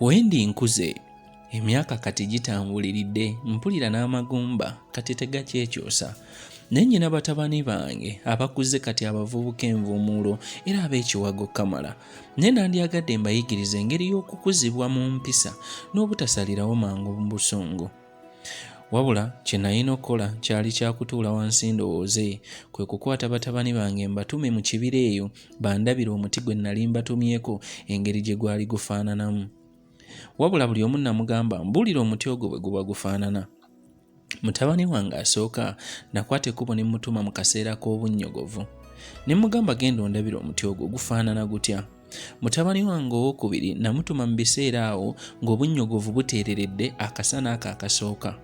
Wendi nkuze, emyaka kati gitambuliridde, mpulira n'amagumba kati tegakyekyusa. Naye nnyina batabani bange abakuze kati abavubuka envumuulo era ab'ekiwago kamala. Naye nandyagadde mbayigirize engeri y'okukuzibwa mu mpisa n'obutasalirawo mangu mu busungu. Wabula kye nalina okukola kyali kya kutuula wansi ndowooze, kwe kukwata batabani bange mbatume mu kibira eyo bandabire omuti gwe nnali mbatumyeko engeri gye gwali gufaananamu. Wabula buli omu namugamba mbuulire omuti ogwo bwe guba gufaanana. Mutabani wange asooka nakwata ekkubo ne mmutuma mu kaseera k'obunnyogovu. Ne mmugamba genda ondabire omuti ogwo gufaanana gutya. Mutabani wange owokubiri namutuma mu biseera awo ng'obunnyogovu buteereredde akasana ako akasooka.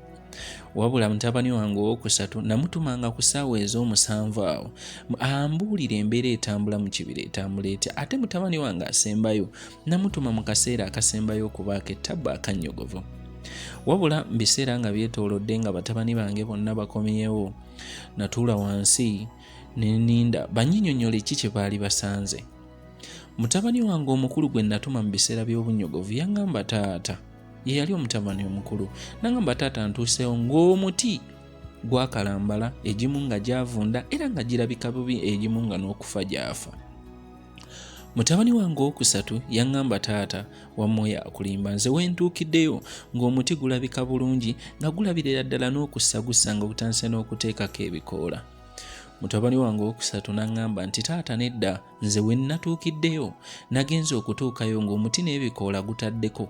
Wabula mutabani wange owokusatu namutumanga ku ssaawa ez'omusanvu awo ambuulire embeera etambula mu kibira etambula etya. Ate mutabani wange asembayo namutuma mu kaseera akasembayo okubaako ettabbu akannyogovu. Wabula mu biseera nga byetoolodde nga batabani bange bonna bakomyewo, natuula wansi ne nninda bannyinyonnyole ki kye baali basanze. Mutabani wange omukulu gwe natuma mu biseera by'obunnyogovu yaŋŋamba taata, ye yali omutabani omukulu, n'aŋŋamba taata ntuuseewo ng'omuti gwakalambala, egimu nga gyavunda era nga girabika bubi, egimu nga n'okufa gyafa. Mutabani wange owokusatu yaŋŋamba taata wamma oyo akulimba, nze we ntuukiddeyo ng'omuti gulabika bulungi nga gulabirira ddala n'okussa gussa nga gutandise n'okuteekako ebikoola. Mutabani wange owokusatu n'aŋŋamba nti taata nedda, nze we nnatuukiddeyo nagenze okutuukayo ng'omuti n'ebikoola gutaddeko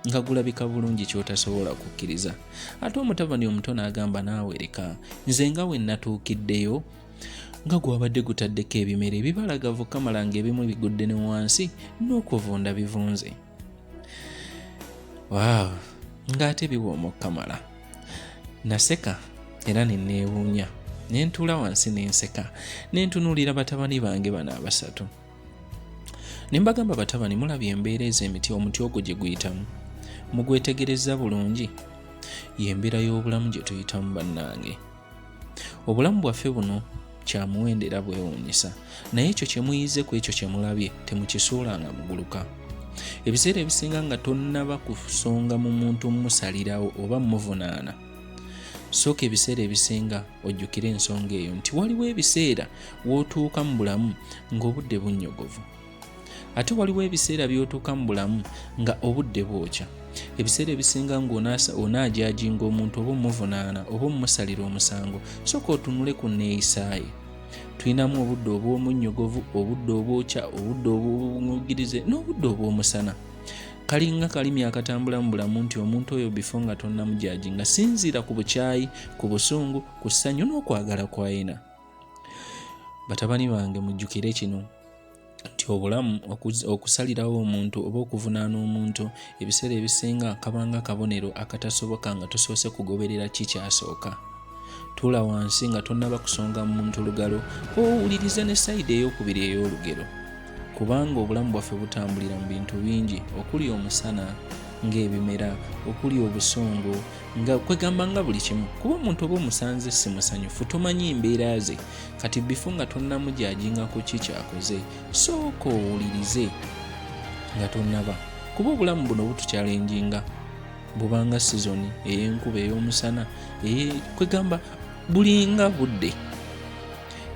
nga gulabika bulungi ky'otasobola kukkiriza. Ate omutabani omuto n'agamba naawe leka, nze nga we nnatuukiddeyo nga gwabadde gutaddeko ebimera ebibalagavu kamala ng'ebimu bigudde ne wansi n'okuvunda bivunze. Waaw, ng'ate biwooma okukamala. Naseka era ne neewuunya ne ntuula wansi ne nseka ne ntunuulira batabani bange bano abasatu. Ne mbagamba batabani mulabye embeera ezo emiti omuti ogwo gye guyitamu mugwetegerezza bulungi? Y'embeera y'obulamu gye tuyitamu bannange. Obulamu bwaffe buno kya muwendo era bwewuunyisa, naye ekyo kye muyize ku ekyo kye mulabye temukisuulanga muguluka. Ebiseera ebisinga nga tonnaba kusonga mu muntu musalirawo oba muvunaana, sooka ebiseera ebisinga ojjukire ensonga eyo nti waliwo ebiseera w'otuuka mu bulamu ng'obudde bunnyogovu. Ate waliwo ebiseera by'otuuka mu bulamu nga obudde bwokya. Ebiseera ebisinga ng'onaajajinga omuntu oba omuvunaana oba omusalira omusango, sooka otunule ku nneeyisa ye. Tulinamu obudde obw'omunnyogovu, obudde obwokya, obudde obw'obuŋugirize n'obudde obw'omusana. Kalinga kalimi akatambula mu bulamu nti omuntu oyo bifo nga tonnamujajinga sinziira ku bukyayi, ku busungu, ku ssanyu n'okwagala kw'alina. Batabani bange mujjukire kino nti obulamu okusalirawo omuntu oba okuvunaana omuntu ebiseera ebisinga kabanga kabonero akatasoboka nga tosoose kugoberera ki kyasooka. Tuula wansi nga tonnaba kusonga muntu lugalo owulirize ne sayidi ey'okubiri ey'olugero, kubanga obulamu bwaffe butambulira mu bintu bingi okuli omusana ng'ebimera, okuli obusungu nga kwegamba nga buli kimu, kuba omuntu oba omusanze si musanyufu tomanyi mbeera ze. Kati bifo nga tonnamujajinga ku ki kyakoze, sooka owulirize nga tonnaba, kuba obulamu buno butukyalenjinga, bubanga sizoni ey'enkuba, ey'omusana, kwegamba bulinga budde.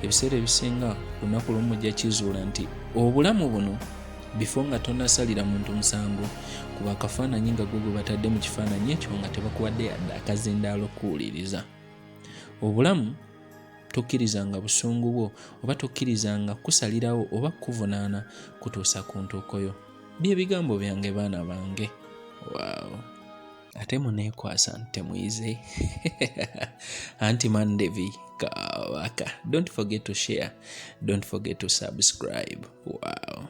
Ebiseera ebisinga lunaku lumu mujja kizuula nti obulamu buno bifo nga tonnasalira muntu musango, kuba akafaananyi nga gwe gwe batadde mu kifaananyi ekyo nga tebakuwadde yadde akazindaalo kuwuliriza. Obulamu tokkirizanga busungu bwo oba tokkirizanga kusalirawo oba kukuvunaana kutuusa ku ntuuko yo. Bye bigambo byange baana bange. Waawo. Ate muneekwasa nti temuyize. Anti Mandevi Kabaka. Don't forget to share. Don't forget to subscribe. Wow.